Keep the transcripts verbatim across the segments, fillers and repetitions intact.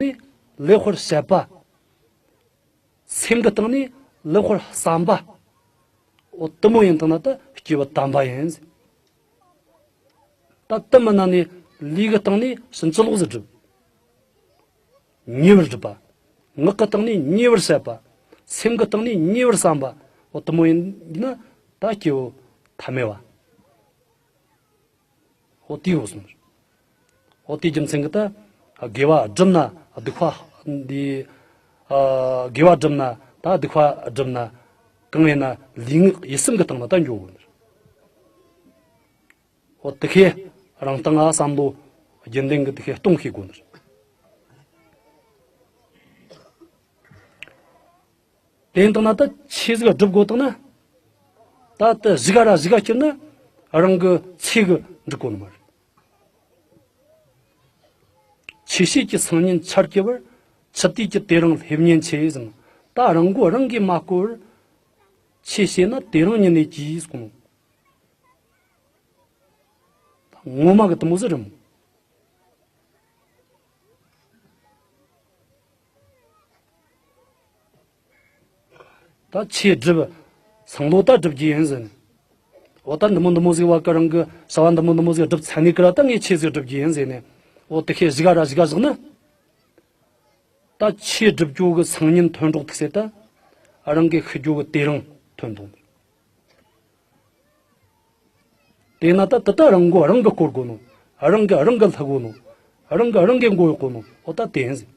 ནས་ལེགས་པར་བཤད་པ། སེམས་ཀྱི་སྟེང་ནས་ལེགས་པར་བསམ་པ། འོ་དེ་མོ་ཡིན་དང་ན་ད་སྐྱེས་བུ་དམ་པ་ཡིན། ད་དེ་མིན་ན་ནི་ལུས་ཀྱི་སྟེང་ནས་ཕྱིན་ཅི་ལོག་ཟིག་སྒྲུབ། ཉེས་པར་སྒྲུབ་པ། ངག་གི་སྟེང་ནས་ཉེས་པར་བཤད་པ། སེམས་ཀྱི་སྟེང་ནས་ཉེས་པར་བསམ་པ། འོ་དེ་མོ་ཡིན་ན་ད་སྐྱེས་བུ་ཐ་མལ་བ། འོ་དེའི་འོག་སོང་། འོ་དེའི་རྒྱུ་མཚན་གྱིས་ད་དགེ་བ་བསྒྲུབ་ན་སྡིག་པ་འདི། ཨ། དགེ་བ་བསྒྲུབ་ན་ད་སྡིག་པ་བསྒྲུབ་ན། གང་ཡིན་ན་ལུས་ངག་ཡིད་གསུམ་གྱི་སྟེང་ན་ད་འགྱོ་དགོས་ནི། འོ་དེ་ཁའི་རང་སྟེང་ང་བསམ་བློ་རྒྱུན་ལྡན་གྱི་དེ་ཁའི་གཏོང་ཤེས་དགོས་ནི། དེ་ཡིན་དང་ན་ད་ཆོས་ཟིག་སྒྲུབ་དགོས་དང་ན། ད་དེ་གཞི་ག་ར་གཞི་ག་སྐྱེར་ན་རང་གི་ཚེ་གི་འགྲིག་གོ་ནི་མ་རེད། ཆོས་བྱེད་ཀྱི་སང་ཉིན་ཆར་གྱི་བར། འཆི་དུས་ཀྱི་དེ་རིང་སླེབས་ཉེན་ཆེ་ཟེར་ན། ད་རང་མགོ་རང་གིས་མ་བསྐོར་བར། ཆོས་བྱས་ན་དེ་རིང་ཉིན་ནས་གྱིས་གསུངས་ནོ། ངོ་མ་གི་དེ་མོ་ཟིག་རེད་མོ། ད་ཆོས་སྒྲུབ། སང་ལོ་ད་སྒྲུབ་རྒྱུ་ཡིན་ཟེར་ནས། འོ་ད་འདི་མོ་འདི་མོ་ཟིག་བ་ཀ་རང་གི་བྱ་བ་འདི་མོ་འདི་མོ་ཟིག་སྒྲུབ་ཚར་ནས་ཀི་ར་ད་ངས་ཆོས་ཟིག་སྒྲུབ་རྒྱུ་ཡིན་ཟེར་ནས། འོ་དེ་ཁའི་གཞི་ག་ར་གཞི་ག་བཞག་ན། ད་ཆོས་སྒྲུབ་རྒྱུ་གི་སང་ཉིན་ཐོན་འགྲོ་ཐུག་ཟེར་ད། རང་གི་ཤི་རྒྱུ་གི་དེ་རིང་ཐོན་འདུག་དེས་ན་ད་དེ་ད་རང་མགོ་རང་གིས་བསྐོར་དགོས་ནོ། རང་གིས་རང་གི་ལྷ་དགོས་ནོ། རང་གིས་རང་གི་མགོ་གཡོག་དགོས་ནོ། འོ་ད་དེ་ཡིན་ཟིག་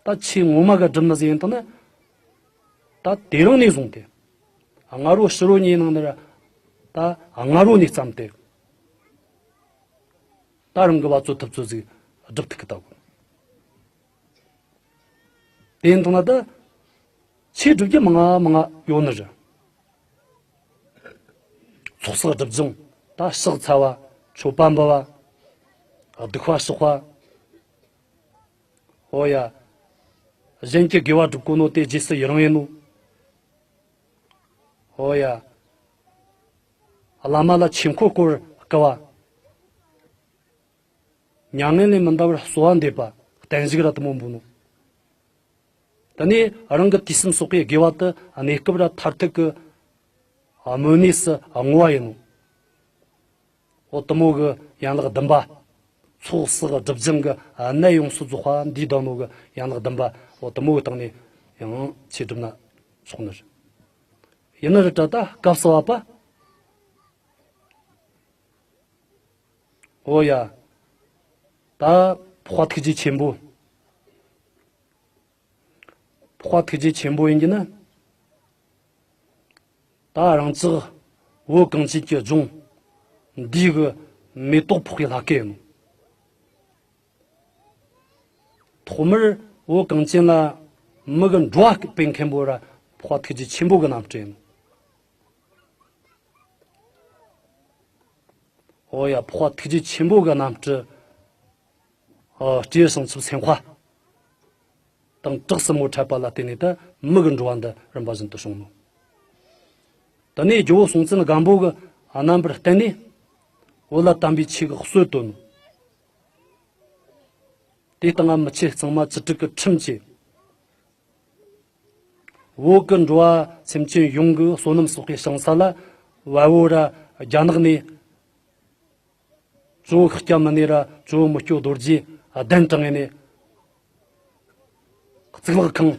ད་ཆོས་ངོ་མ་གི་སྒྲུབ་ནི་ཟིག་ཡིན་དང་ན། ད་དེ་རིང་ནས་བཟུང་སྟེ། སྔ་དྲོ་ཕྱི་དྲོ་གཉིས་ནང་ནས་ར། ད་སྔ་དྲོ་ནས་བརྩམས་ཏེ། ད་རང་གི་བ་ཚོད་ཐུབ་ཚོད་ཟིག་སྒྲུབ་ཐུབ་ཀི་ད་གོ། དེ་ཡིན་དང་ན་ད། ཆོས་སྒྲུབ་རྒྱུ་མང་ང་མང་ང་ཡོད་ནི་རེད། ཚོགས་བསགས་སྒྲིབ་སྦྱང་། ད་ཕྱག་འཚལ་བ། མཆོད་པ་འབུལ་བ། སྡིག་པ་བཤགས་པ། ཨོ་ཡ། གཞན་གྱི་དགེ་བ་སྒྲུབ་གོ་ནོ་དེ་རྗེས་སུ་ཡི་རང་ཡིན་ནོ། ཨོ་ཡ། བླ་མ་ལ་ཆོས་འཁོར་བསྐོར་བར་བསྐུལ་བ། མྱ་ངན་ལས་མི་འདའ་བར་གསོལ་བ་འདེབས་པ། བརྟན་བཞུགས་ར་དེ་མོ་འབུལ་ནོ། དེ་ནས་རང་གི་དུས་གསུམ་གསོག་པའི་དགེ་བ་དེ་གནས་སྐབས་ར་མཐར་ཐུག་གི་སྨོན་གནས་སུ་བསྔོ་བ་ཡིན་ནོ། འོ་དེ་མོ་གི་ཡན་ལག་བདུན་པ། ཚོགས་བསགས་སྒྲིབ་སྦྱང་གི་གནད་ཡོངས་སུ་རྫོགས་པ་འདིའི་བསྡད་ནོ་གི་ཡན་ལག་བདུན་པ། འོ་དེ་མོ་གི་སྟེང་ནས་ཡང་ཆོས་སྒྲུབ་ན་ཆོག་ནི་རེད། ཡིན་ནི་རེད་དྲ་ད་སྐབས་སུ་བབ་པ། ཨོ་ཡ། ད་འཕགས་པ་ཐུགས་རྗེ་ཆེན་པོ། འཕགས་པ་ཐུགས་རྗེ་ཆེན་པོ་ཡིན་གྱི་ན། ད་རང་ཅག་བོད་གངས་ཅན་གྱི་ལྗོངས་འདིའི་གི་མེ་ཏོག་ཕོག་གི་ལྷ་སྐལ་ཡིན་ནོ། ཐོག་མར་བོད་གངས་ཅན་ལ་མི་གི་འགྲོ་བ་སྤེལ་མཁན་པོ་ར་འཕགས་པ་ཐུགས་རྗེ་ཆེན་པོ་གི་རྣམ་སྤྲུལ་ཡིན་ནོ། ཨོ་ཡ། འཕགས་པ་ཐུགས་རྗེ་ཆེན་པོ་གི་རྣམ་སྤྲུལ། ཨ། སྤྲེའུ་བྱང་ཆུབ་སེམས་དཔའ་དང་བྲག་སྲིན་མོ་འཕྲད་པ་ལ་བརྟེན་ནས་ད་མི་གི་འགྲོ་བ་འདི་རིམ་པ་བཞིན་དུ་བྱུང་ནོ། དེ་ནས་ཇོ་བོ་སྲོང་བཙན་སྒམ་པོ་གི་རྣམ་པར་བསྟན་ནས་བོད་ལ་དམ་པའི་ཆོས་ཀྱི་སྲོལ་བཏོད་ནོ། དེ་སྟེང་མི་ཆེན་གཙང་མ་བཅུ་དྲུག་གི་ཁྲིམས་བཅས། བོད་ཀྱི་འགྲོ་བ་སེམས་ཅན་ཡོངས་ཀྱི་བསོད་ནམས་གསོག་པའི་བྱང་ས་ལ་བལ་བོ་ར་རྒྱ་ནག་ནས། ཇོ་བོ་ཤཱཀྱ་མུ་ནེ་ར་ཇོ་བོ་མི་བསྐྱོད་རྡོ་རྗེ་གདན་དྲངས་ནས་གཙུག་ལག་ཁང་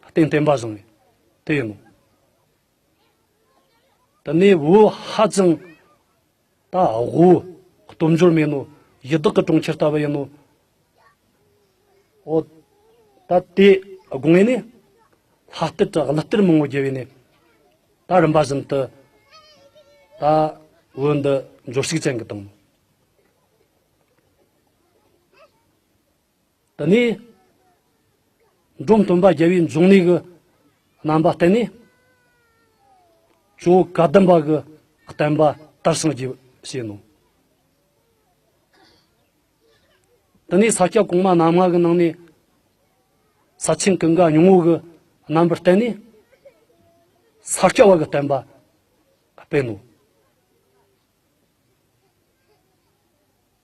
རྟེན་བརྟེན་པ་བཞེངས་ནས་དེ་ཡིན་ནོ། དེ་ནས་བོད་ཧ་ཅང་ད་དབུ་སྟོབས་འབྱོར་མེད་ནོ། ཡི་དྭགས་ཀྱི་གྲོང་ཁྱེར་ལྟ་བུ་ཡིན་ནོ། འོ། ད་དེ་དགོངས་ནས་ལྷ་གཏེར་གླུ་གཏེར་མང་བོ་བརྒྱབ་ནས་ད་རིམ་པ་བཞིན་དུ་ད་བོད་འདི་འབྱོར་ཕྱུག་ཅན་གྱི་བཏང་། དེ་ནས་འབྲོམ་སྟོན་པ་རྒྱལ་བའི་འབྱུང་གནས་ཀྱི་རྣམ་པ་བསྟན་ནས་ཇོ་བོ་བཀའ་གདམས་པ་གི་བསྟན་པ་དར་ཞིང་རྒྱས་བྱས་ནོ། དེ་ནས་ས་སྐྱ་གོང་མ་རྣམ་ལྔ་གི་ནང་ནས་ས་ཆེན་ཀུན་དགའ་སྙིང་པོ་གི་རྣམ་པར་བསྟན་ནས་ས་སྐྱ་པ་གི་བསྟན་པ་སྤེལ་ནོ།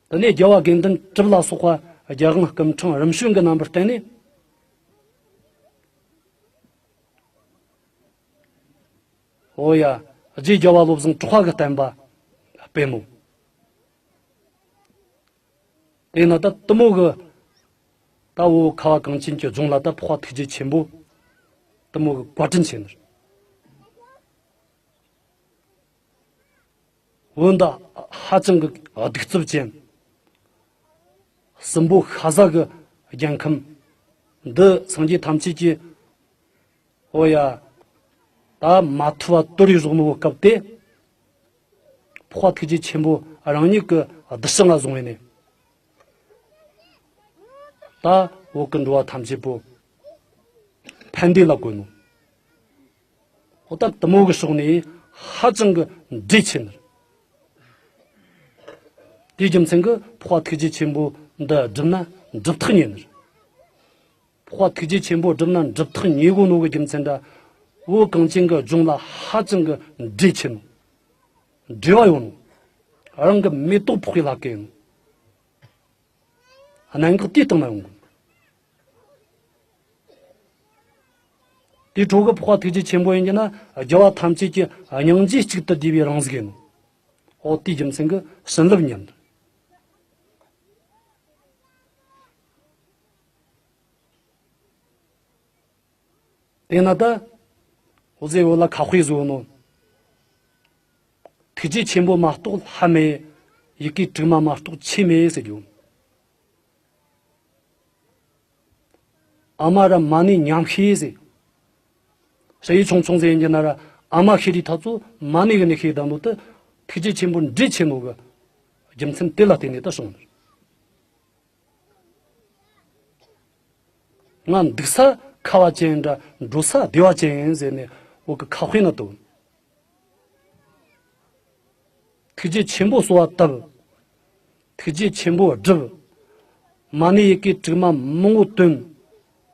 དེ་ནས་རྒྱལ་བ་དགེ་འདུན་གྲུབ་ལ་སོགས་པ་ རྒྱལ་དབང་སྐུ་ཕྲེང་རིམ་བྱོན་གྱི་རྣམ་པར་བསྟན་ནས། ཨོ་ཡ། རྗེ་རྒྱལ་བ་བློ་བཟང་གྲགས་པ་གི་བསྟན་པ་སྤེལ་ནོ། དེས་ན་ད་དེ་མོ་གི་ད་བོད་ཁ་བ་གངས་ཅན་གྱི་ལྗོངས་ལ་ད་འཕགས་པ་ཐུགས་རྗེ་ཆེན་པོ་དེ་མོ་གི་བཀའ་དྲིན་ཆེ་ནི། བོད་འདི་ཧ་ཅང་གི་གདུག་རྩུབ་ཅན། སྲིན་པོ་ཤ་ཟ་གི་རྒྱལ་ཁམས་འདི་སངས་རྒྱས་ཐམས་ཅད་ཀྱིས། ཨོ་ཡ། ད་མ་ཐུབ་པ་དོར་ཡི་རོགས་ནོ་སྐབས་དེ། འཕགས་པ་ཐུགས་རྗེ་ཆེན་པོ་རང་ཉིད་ཀྱི་གདུལ་ཞིང་ང་བཟུང་བས་ནས། ད་བོད་ཀྱི་འགྲོ་བ་ཐམས་ཅད་པོ་ཕན་བདེ་ལ་བཀོད་ནོ། ཨོ་ད་དེ་མོ་གི་ཕྱོགས་ནས་ཧ་ཅང་གི་འབྲེལ་ཆེ་ནི། དེའི་རྒྱུ་མཚན་གྱིས་འཕགས་པ་ཐུགས་རྗེ་ཆེན་པོ་འདི་བསྒྲུབས་ན་འགྲུབ་ཐག་ཉེ་ནི། འཕགས་པ་ཐུགས་རྗེ་ཆེན་པོ་བསྒྲུབས་ན་འགྲུབ་ཐག་ཉེ་གོ་ནོ་གི་རྒྱུ་མཚན་ད། བོད་གངས་ཅན་གྱི་ལྗོངས་ལ་ཧ་ཅང་གི་འབྲེལ་ཆེ་ནོ། འབྲེལ་བ་ཡོད་ནོ། རང་གི་མེ་ཏོག་ཕོག་པའི་ལྷ་སྐལ་ཡིན་ནོ། གནད་འགག་དེའི་སྟེང་ན་ཡོང་གོ། དེའི་འཕྲོ་གི་འཕགས་པ་ཐུགས་རྗེ་ཆེན་པོ་ཡིན་གྱི་ན་རྒྱལ་བ་ཐམས་ཅད་ཀྱི་སྙིང་རྗེ་གཅིག་ཏུ་བསྡུས་པའི་རང་གཟུགས་ཡིན་ནོ། ཨོ་དེའི་རྒྱུ་མཚན་གྱིས་བྱིན་རླབས་ཉན། དེས་ན་ད། འོ་ཟེར་བོད་ལ་ཁ་དཔེ་བཟོ་ནོ། ཐུགས་རྗེ་ཆེན་པོ་མ་གཏོགས་ལྷ་མེད། ཡི་གེ་དྲུག་མ་མ་གཏོགས་ཆོས་མེད་ཟེར་རྒྱུ། ཨ་མ་ར་མ་ཎི་མཉམ་ཤེས་ཟེར། ཞ་ཡི་ཆུང་ཆུང་ཟེར་ཡིན་གྱི་ན་ར་ཨ་མ་ཤེས་རིགས་ཐག་ཚོ་མ་ཎི་གི་ནི་ཤེས་དང་ལོ་ཏི། ཐུགས་རྗེ་ཆེན་པོ་འབྲེལ་ཆེ་ནོ་གི་རྒྱུ་མཚན་དེ་ལ་བརྟེན་ནས་ད་བྱུང་ནི། ང་འདུག་ས་ཁ་བ་ཅན་འདྲ་འགྲོ་ས་བདེ་བ་ཅན་ཟེར་ནས་འོ་གི་ཁ་དཔེ་ན་དོ། ཐུགས་རྗེ་ཆེན་པོ་གསོལ་བ་བཏབ། ཐུགས་རྗེ་ཆེན་པོ་བསྒྲུབས། མ་ཎི་ཡི་གེ་དྲུག་མ་མང་བོ་བཏོན།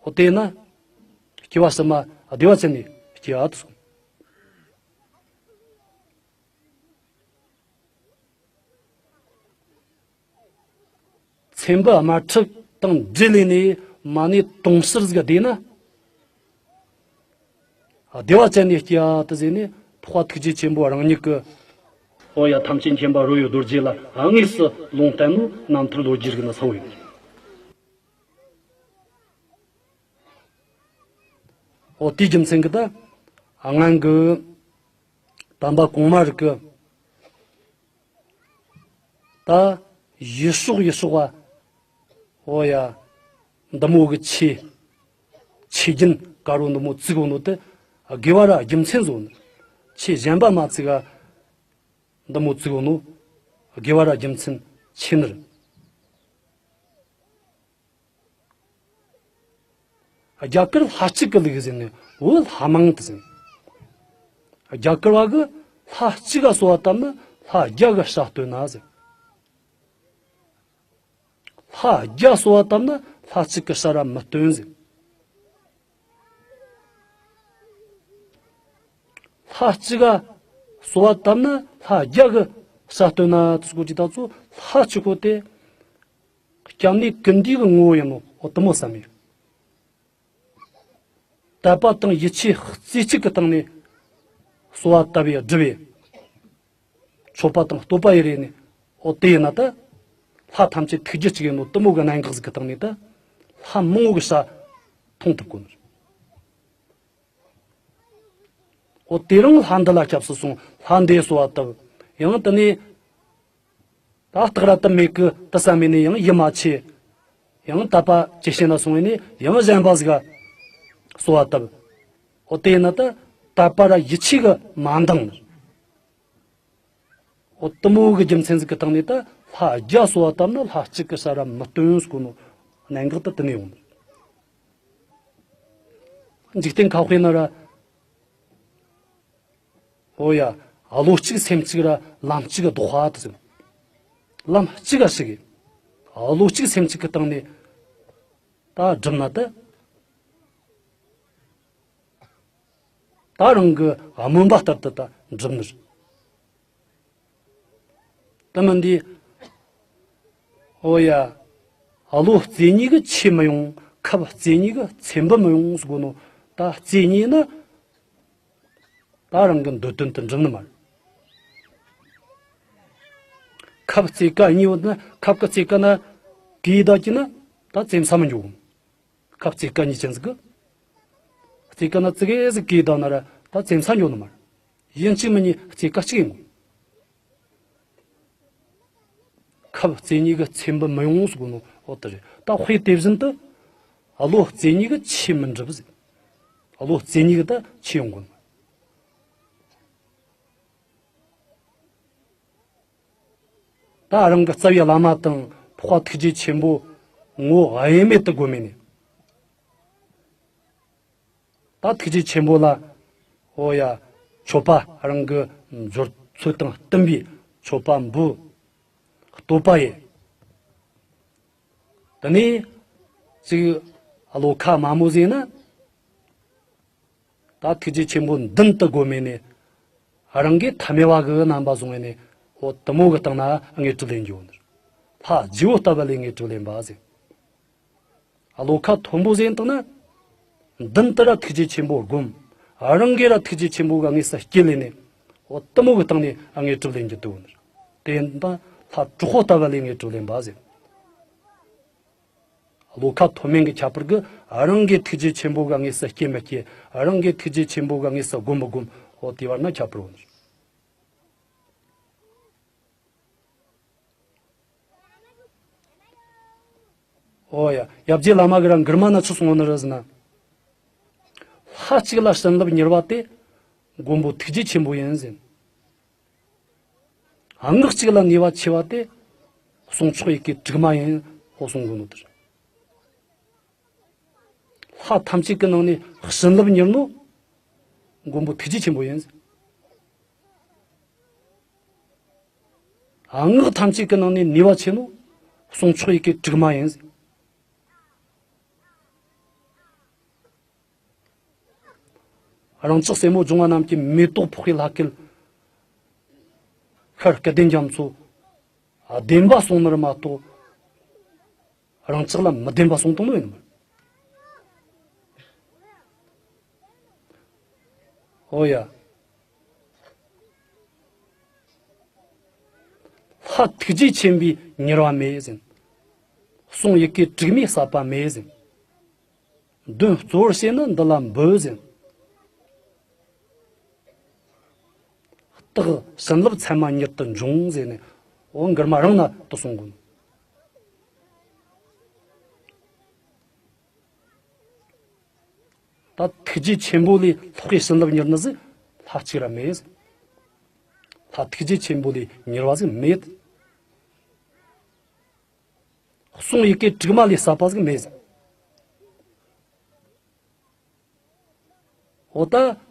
འོ་དེས་ན། སྐྱེ་བ་ཕྱི་མ་བདེ་བ་ཅན་ནས་སྐྱེ་བ་དུ་སོང་། ཚེ་འཕོས་དམར་ཁྲིད་དང་འབྲེལ་ལས་ནས་མ་ཎི་དུང་ཕྱུར་ཟིག་བསྡུས་ན། བདེ་བ་ཅན་ནས་སྐྱེ་བ་དུ་ཟེར་ནས་འཕགས་པ་ཐུགས་རྗེ་ཆེན་པོ་རང་ཉིད་ཀྱི། ཨོ་ཡ་ཐམས་ཅད་མཁྱེན་པ་རོལ་པའི་རྡོ་རྗེ་ལ་དངོས་སུ་ལུང་བསྟན་ནོ་རྣམ་ཐར་ལོ་རྒྱུས་རིགས་ན་ཚང་བའི། ཨོ་དེའི་རྒྱུ་མཚན་གྱིས་ད། སྔོན་གྱི་དམ་པ་གོང་མ་རིགས་ཀྱི། ད་ཡུལ་ཕྱོགས་ཡུལ་ཕྱོགས་པ། ཨོ་ཡ། འདི་མོ་གི་ཆོས། ཆོས་རྒྱུན་དཀར་པོ་འདི་མོ་བཙུགས་ཡོད་ནོ་དེ། དགེ་བ་ར་རྒྱུ་མཚན་བཟོ་ནི། ཆོས་གཞན་པ་མ་བཙུགས་ག་འདི་མོ་བཙུགས་ཡོད་ནོ། དགེ་བ་ར་རྒྱུ་མཚན་ཆེ་ནི་རེད། རྒྱ་གར་ལྷ་གཅིག་གི་ལུགས་ཟེར་ནས་བོད་ལྷ་མང་དུ་ཟེར། རྒྱ་གར་བ་གི་ལྷ་གཅིག་ག་གསོལ་བ་བཏབ་ན་ལྷ་བརྒྱ་གི་སྲས་བཏོན་ན་ཟེར། ལྷ་བརྒྱ་གསོལ་བ་བཏབ་ན་ལྷ་གཅིག་གི་སྲས་ར་མི་བཏོན་ཟེར། ལྷ་གཅིག་ག་གསོལ་བ་བཏབ་ན་ལྷ་བརྒྱ་གི་སྲས་བཏོན་ན་དུ་སྐོར་གྱི་ད་ཚོ་ལྷ་གཅིག་པོ་དེ། སྐྱབས་གནས་ཀུན་འདུས་ཀྱི་ངོ་བོ་ཡིན་ནོ་འོ་དེ་མོ་བསམ་ཡོད། དད་པ་དང་ཡིད་ཆེས་རྩེ་གཅིག་གི་སྟེང་ནས་གསོལ་བ་བཏབ་པའི་སྒྲུབ་པའི་མཆོད་པ་དང་བསྟོད་པ་ཡི་རེ་ནས་འོ་དེ་ཡིན་ན་ད། ལྷ་ཐམས་ཅད་ཐུགས་རྒྱུད་གཅིག་ཡིན་ནོ་དེ་མོ་གི་གནད་འགག་ཟིག་གི་སྟེང་ནས་ད། ལྷ་མང་བོ་གི་སྲས་མཐོང་ཐུབ་དགོས་ནི་རེད། འོ་དེ་རིང་ལྷ་འདི་ལ་སྐྱབས་སུ་སོང་ལྷ་འདི་གསོལ་བ་བཏབ། ཡང་དེ་ནས། ད་སྟག་ར་དུ་མེད་གི་དུ་ས་མེད་ནས་ཡང་ཡིད་མ་ཆེས། ཡང་དད་པ་ཇེ་ཞན་ལ་སོང་བས་ནས་ཡང་གཞན་པ་ཟིག་ག་གསོལ་བ་བཏབ། འོ་དེ་ཡིན་ན་ད་དད་པ་ར་ཡིད་ཆེས་གི་མ་འདང་། འོ་དེ་མོ་གི་རྒྱུ་མཚན་ཟིག་གི་སྟེང་ནས་ད་ལྷ་བརྒྱ་གསོལ་བ་བཏབ་ན་ལྷ་གཅིག་གི་སྲས་ར་མི་བཏོན་ཟེར་གོ་ནོ་གནད་འགག་ད་དེ་ནས་ཡོང་། འཇིག་རྟེན་ཁ་དཔེ་ན་ར། ཨོ་ཡ། བློ་གཅིག་སེམས་གཅིག་ར་ལམ་གཅིག་གི་ལྡོག་པ་དེ་ཟེར། ལམ་གཅིག་ག་ཞིག་གི། བློ་གཅིག་སེམས་གཅིག་གི་སྟེང་ནས། ད་བསྒྲུབས་ན་ད། ད་རང་གི་སྨོན་པ་ལྟར་དུ་ད་བསྒྲུབས་ནི་རེད། དེ་མིན་འདི། ཨོ་ཡ། བློ་རྩེ་གཉིས་ཀྱིས་ཆོས་མི་ཡོང་། ཁབ་རྩེ་གཉིས་ཀྱིས་ཚེ་འབུལ་མི་ཡོང་ཟེར་གོ་ནོ། ད་རྩེ་གཉིས་ནི་ད་རང་གི་འདོད་དོན་དེ་འགྲུབ་ནི་མ་རེད། ཁབ་རྩེ་ཀ་གཉིས་ཡོད་ན། ཁབ་ཀྱི་རྩེ་ཀ་ན་གོས་བསྡད་ཀྱི་ན་ད་རྩེ་མཚམས་མི་འཇོག་ཁབ་རྩེ་ཀ་གཉིས་ཅན་ཟིག་གི། རྩེ་ཀ་ན་ཙི་གེ་ཟིག་གོས་བསྡད་ན་ར་ད་རྩེ་མཚམས་འཇོག་ནི་མ་རེད། ཡིན་གཅིག་མིན་གཉིས་རྩེ་ཀ་གཅིག་ཡིན་དགོས། ཁབ་རྩེ་གཉིས་ཀྱིས་ཚེ་འབུལ་མི་ཡོང་ཟེར་གོ་ནོ་འོ་དེ་རེད། ད་དཔེ་དེ་བཞིན་དུ་བློ་རྩེ་གཉིས་ཀྱིས་ཆོས་མི་འགྲུབ་ཟེར། བློ་རྩེ་གཉིས་ཀྱིས་ད་ཆོས་ཡོང་གོ་ནི་མ་རེད། ད་རང་གི་རྩ་བའི་བླ་མ་དང་འཕགས་པ་ཐུགས་རྗེ་ཆེན་པོ་ངོ་དབྱེར་མེད་དུ་སྒོམ་མེད་ནས། ད་ཐུགས་རྗེ་ཆེན་པོ་ལ་འོ་ཡ་མཆོད་པ། རང་གི་འབྱོར་ཚོད་དང་བསྟུན་པའི་མཆོད་པ་འབུལ། བསྟོད་པ་ཡེ། དེ་ནས་ཅིག་བློ་ཁ་དམའ་མོ་ཟིག་ན། ད་ཐུགས་རྗེ་ཆེན་པོ་མདུན་དུ་སྒོམ་མེད་ནས། རང་གིས་ཐ་མལ་པ་གི་རྣམ་པ་བཟུང་བས་ནས། འོ་དེ་མོ་གི་སྟེང་ན་དངོས་གྲུབ་ལེན་རྒྱུ་ཡོད་ནི། ལྷ་རྗེ་བོ་ལྟ་བུ་ལས་དངོས་གྲུབ་ལེན་པ་ཟེར། བློ་ཁ་མཐོན་པོ་ཟིག་བཏང་ན། མདུན་དུ་ར་ཐུགས་རྗེ་ཆེན་པོ་སྒོམ། རང་གིས་ར་ཐུགས་རྗེ་ཆེན་པོ་གི་དངོས་སུ་སྐྱེས་ལས་ནས། འོ་དེ་མོ་གི་སྟེང་ནས་དངོས་གྲུབ་ལེན་རྒྱུ་དེ་ཡོད་ནི། དེ་ཡིན་ད་ལྷ་གྲོགས་པོ་ལྟ་བུ་ལས་དངོས་གྲུབ་ལེན་པ་ཟེར། བློ་ཁ་མཐོ་དམན་གྱི་ཁྱད་པར་གྱིས། རང་གི་ཐུགས་རྗེ་ཆེན་པོ་ག་དངོས་སུ་སྐྱེ་མི་སྐྱེ། རང་གི་ཐུགས་རྗེ་ཆེན་པོ་ག་དངོས་སུ་སྒོམ་མི་སྒོམ། འོ་དེ་བར་ན་ཁྱད་པར་ཡོད་ནི། འོ་ཡ། ཡབ་རྗེ་བླ་མ་གིས་ར་མགུར་མ་ན་ཆི་གསུངས་ནི་རེད་ཟེར་ན། ལྷ་གཅིག་ལ་བྱིན་རླབས་མྱུར་བ་དེ། མགོན་པོ་ཐུགས་རྗེ་ཆེན་པོ་ཡིན་ཟེར། སྔགས་གཅིག་ལ་ནུས་པ་ཆེ་བ་དེ། གསུང་མཆོག་ཡི་གེ་དྲུག་མ་ཡིན། འོ་གསུང་གོ་ནོ་དེ་རེད། ལྷ་ཐམས་ཅད་ཀྱི་ནང་ནས་བྱིན་རླབས་མྱུར་ནོ་མགོན་པོ་ཐུགས་རྗེ་ཆེན་པོ་ཡིན། སྔགས་ཐམས་ཅད་ཀྱི་ནང་ནས་ནུས་པ་ཆེ་ནོ་གསུང་མཆོག་ཡི་གེ་དྲུག་མ་ཡིན། རང་ཅག་སེར་མོ་སྦྱོང་བ་རྣམས་ཀྱི་མེ་ཏོག་ཕོག་པའི་ལྷ་སྐལ། ཤར་སྐལ་ལྡན་རྒྱ་མཚོ་བདེན་པ་གསུངས་ནི་རེད་མ་གཏོགས། རང་ཅག་ལ་མི་བདེན་པ་གསུངས་བཏང་ནོ་ཡིན་ནམ། འོ་ཡ། ལྷ་ཐུགས་རྗེ་ཆེན་པོས་མྱུར་བ་མེད་ཟེར། གསུང་ཡི་གེ་དྲུག་མས་ཟད་པ་མེད་ཟེར། འདོན་གཙོ་བོར་བྱས་ན་འདི་ལ་འབུལ་ཟེར། རྟགས་བྱིན་རླབས་མཚན་མ་མྱུར་དུ་འབྱུང་ཟེར་ནས། འོ་མགུར་མ་རང་ན་དུ་གསུང་གོ་ནོ། ད་ཐུགས་རྗེ་ཆེན་པོ་ལས་ལྷག་པའི་བྱིན་རླབས་མྱུར་ནི་ཟིག་ལྷ་གཅིག་ར་མེད། ལྷ་ཐུགས་རྗེ་ཆེན་པོ་ལས་མྱུར་བ་ཟིག་མེད། གསུང་ཡི་གེ་དྲུག་མ་ལས་ཟད་པ་ཟིག་མེད། འོ་ད།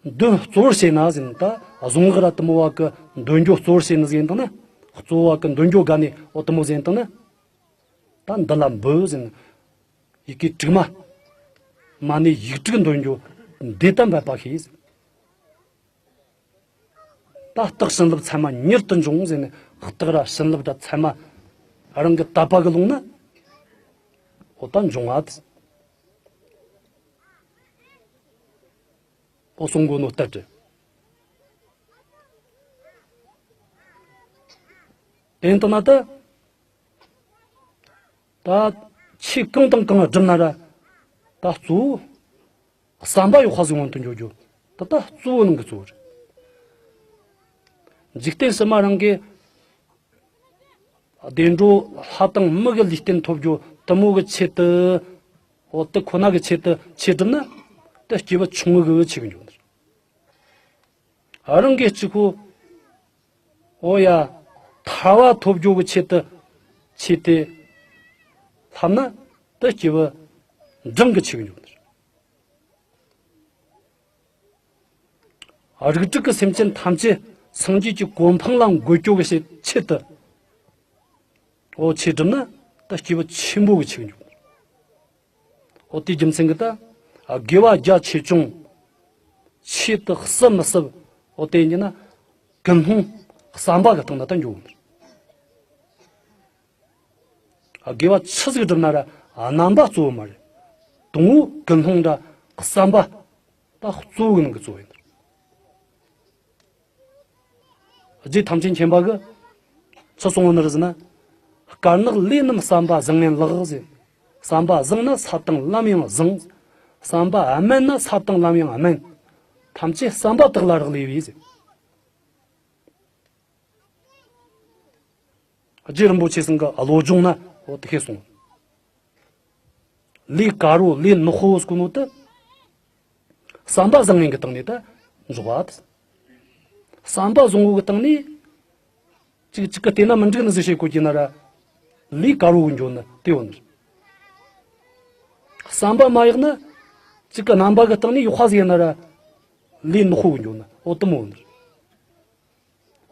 འདོན་གཙོ་བོར་བྱས་ན་ཟེར་ན། ད་གཟུངས་སྔགས་ར་དེ་མོ་བ་གི་འདོན་རྒྱུ་གཙོ་བོར་བྱས་ནི་ཟིག་ཡིན་དང་ན། གཙོ་བོ་བ་གི་འདོན་རྒྱུ་ག་ནས་འོ་དེ་མོ་ཟིག་ཡིན་དང་ན། ད་འདི་ལ་འབུལ་ཟེར་ན། ཡི་གེ་དྲུག་མ། མ་ཎི་ཡིག་དྲུག་འདོན་རྒྱུ་འདི་ལྟར་འབད་པ་ཤེས། ད་རྟགས་བྱིན་རླབས་མཚན་མ་མྱུར་དུ་འབྱུང་ཟེར་ནས། རྟགས་ར་བྱིན་རླབས་ར་མཚན་མ་རང་གི་དད་པ་གི་ལུང་ན། འོ་ད་འབྱུང་བ་དེ། འོ་གསུང་གོ་ནོ་ལྟར་དུ། དེ་ཡིན་དང་ན་ད། ད་ཆོས་གང་དང་གང་བསྒྲུབ་ན་ར། ད་གཙོ་བོ་བསམ་པ་ཡག་པ་ཟིག་མངོན་དུ་འགྱུར་རྒྱུ། ད་ད་གཙོ་བོ་ནང་གི་གཙོ་བོ་རེད། འཇིག་རྟེན་ཕྱི་མ་རང་གི་བདེ་འགྲོ་ལྷ་དང་མི་གི་ལུས་རྟེན་ཐོབ་རྒྱུ་དེ་མོ་གི་ཆེད་དུ། འོ་དེ་ཁོ་ན་གི་ཆེད་དུ་ཆོས་བསྒྲུབས་ན། དེ་སྐྱེས་བུ་ཆུང་ངུ་གི་ཆེད་གི་འགྱུར། རང་གི་གཅིག་པོ། འོ་ཡ། ཐར་པ་ཐོབ་རྒྱུ་གི་ཆེད་དུ་ཆོས་དེ་བསླབས་ན། དེ་སྐྱེས་བུ་འབྲིང་གི་ཆེད་གི་འགྱུར། རིགས་དྲུག་གི་སེམས་ཅན་ཐམས་ཅད་སངས་རྒྱས་ཀྱི་གོ་འཕང་ལ་འགོད་རྒྱུ་གི་ཆེད་དུ། འོ་ཆོས་བསྒྲུབས་ན་དེ་སྐྱེས་བུ་ཆེན་པོ་གི་ཆེད་གི་འགྱུར། འོ་དེའི་རྒྱུ་མཚན་གྱིས་ད་དགེ་བ་རྒྱ་ཆེ་ཆུང་། ཆོས་དེ་བསྲུབ་མི་བསྲུབ། འོ་དེ་ཡིན་ན་ཀུན་སློང་བསམ་པ་གི་སྟེང་ན་ད་འགྱོ་གི་འདུག། དགེ་བ་ཆི་ཟིག་བསྒྲུབ་ན་ར་རྣམ་པ་གཙོ་བོ་མ་རེད། དང་པོ་ཀུན་སློང་འདྲ་བསམ་པ་ད་གཙོ་བོ་གི་ནང་གི་གཙོ་བོ་ཡིན། རྗེ་ཐམས་ཅད་མཁྱེན་པ་གིས་ཆི་གསུངས་པ་ནི་རེད་ཟེར་ན། དཀར་ནག་ལས་རྣམས་བསམ་པ་བཟང་ངན་ལགས་ཟེར། བསམ་པ་བཟང་ན་ས་དང་ལམ་ཡང་བཟང་། བསམ་པ་དམན་ན་ས་དང་ལམ་ཡང་དམན། ཐམས་ཅད་བསམ་པ་དག་ལ་རག་ལས་པས་ཟེར། རྗེ་རིན་པོ་ཆེ་ཚང་གི་བློ་སྦྱོང་ན་འོ་དེ་ཤེས་སོང་། ལས་དཀར་བོ་ལས་ནག་པོ་ཟེར་གོ་ནོ་དེ། བསམ་པ་བཟང་ངན་གྱི་སྟེང་ནས་ད་འཇོག་པ་དེ། བསམ་པ་བཟང་བོ་གི་སྟེང་ནས། གཅིག་གཅིག་གི་བལྟས་ན་མི་འགྲིག་ནི་ཟིག་བྱེད་གོ་གི་ན་ར། ལས་དཀར་བོ་གི་འགྱོ་ནི་དེ་ཡོད་ནི། བསམ་པ་མ་ཡག་ན། གཅིག་གི་རྣམ་པ་གི་སྟེང་ནས་ཡག་པ་ཟིག་ཡིན་ན་ར། ལས་ནག་པོ་གི་འགྱོ་ནི་འོ་དེ་མོ་ཡོད་ནི།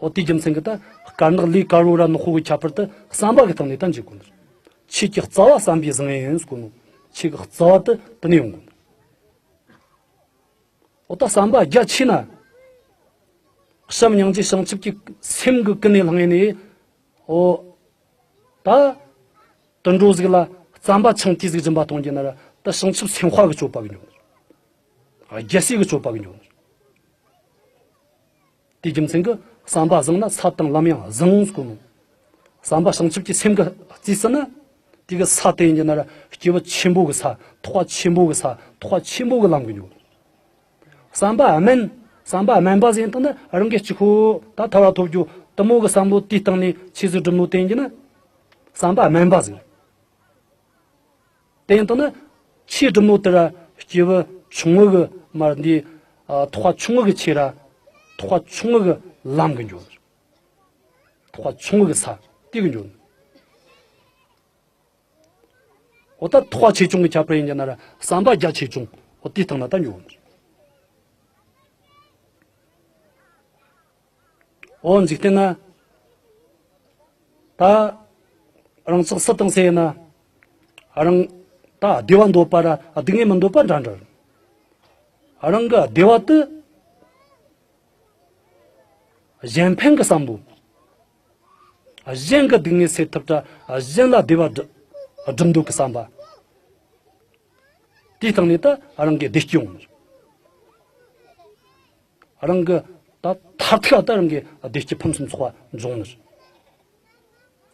འོ་དེའི་རྒྱུ་མཚན་གྱིས་ད་དཀར་ནག་ལས་དཀར་བོ་ར་ནག་པོ་གི་ཁྱད་པར་དེ་བསམ་པ་གི་སྟེང་ནས་ད་འཇོག་གོ་ནི། ཆོས་ཀྱི་རྩ་བ་བསམ་པའི་བཟང་ངན་ཡིན་ཟེར་གོ་ནོ། ཆོས་ཀྱི་རྩ་བ་དེ་དེ་ནས་ཡོང་གོ་ནི། འོ་ད་བསམ་པ་རྒྱ་ཆེ་ན། བྱམས་སྙིང་རྗེ་བྱང་ཆུབ་ཀྱི་སེམས་ཀྱི་ཀུན་ནས་བསླངས་ནས། འོ། ད། དུད་འགྲོ་ཟིག་ལ་རྩམ་པ་ཆང་དུས་ཟིག་སྦྱིན་པ་གཏོང་རྒྱུ་ན་ར་ད་བྱང་ཆུབ་སེམས་དཔའ་གི་སྤྱོད་པ་གི་འགྱོ་ནི། རྒྱལ་སྲས་གི་སྤྱོད་པ་གི་འགྱོ་ནི། དེའི་རྒྱུ་མཚན་གྱིས་བསམ་པ་བཟང་ན་ས་དང་ལམ་ཡང་བཟང་ཟེར་གོ་ནོ། བསམ་པ་བྱང་ཆུབ་ཀྱི་སེམས་ཀྱིས་རྩིས་ཟིན་ན། དེ་གི་ས་དེ་ཡིན་རྒྱུ་ན་ར་སྐྱེས་བུ་ཆེན་པོ་གི་ས་ཐེག་པ་ཆེན་པོ་གི་ས་ཐེག་པ་ཆེན་པོ་གི་ལམ་གི་འགྱོ། བསམ་པ་དམན། བསམ་པ་དམན་པ་ཟེར་དང་ན་རང་གི་གཅིག་པོ་ད་ཐར་པ་ཐོབ་རྒྱུ་དེ་མོ་གི་བསམ་བློ་དེའི་སྟེང་ནས་ཆོས་ཟིག་སྒྲུབ་ནོ་དེ་ཡིན་རྒྱུ་ན། བསམ་པ་དམན་པ་ཟེར། དེ་ཡིན་དང་ན། ཆོས་སྒྲུབ་ནོ་དེ་ར་སྐྱེས་བུ་ཆུང་ངུ་གི་མར་འདི། ཐེག་པ་ཆུང་ངུ་གི་ཆོས་ར། ཐེག་པ་ཆུང་ངུ་གི་ལམ་གི་འགྱོ་ནི། ཐེག་པ་ཆུང་ངུ་གི་ས་དེ་གི་འགྱོ་ནི། འོ་ད་ཐེག་པ་ཆེ་ཆུང་གི་ཁྱད་པར་ཡིན་རྒྱུ་ན་ར་བསམ་པ་རྒྱ་ཆེ་ཆུང་འོ་དེའི་སྟེང་ན་ད་འགྱོ་ནི། འོ་འཇིག་རྟེན་ན། ད། རང་ཚོགས་སུ་དང་སེ་ཡིན་ན། རང་། ད་བདེ་བ་འདོད་པ་ར་སྡུག་བསྔལ་མི་འདོད་པ་འདྲ་འདྲ། རང་གི་བདེ་བ་དེ། གཞན་ཕན་གྱི་བསམ་བློ། གཞན་གྱི་སྡུག་བསྔལ་སེལ་ཐབས་དྲ་གཞན་ལ་བདེ་བ་སྒྲུབ་སྒྲུབ་འདོད་ཀྱི་བསམ་པ། དེའི་སྟེང་ནས་ད་རང་གི་བདེ་སྐྱིད་ཡོང་། རང་གི་ད་མཐར་ཐུག་ད་རང་གི་བདེ་སྐྱིད་ཕུན་སུམ་ཚོགས་པ་འབྱུང་ནི།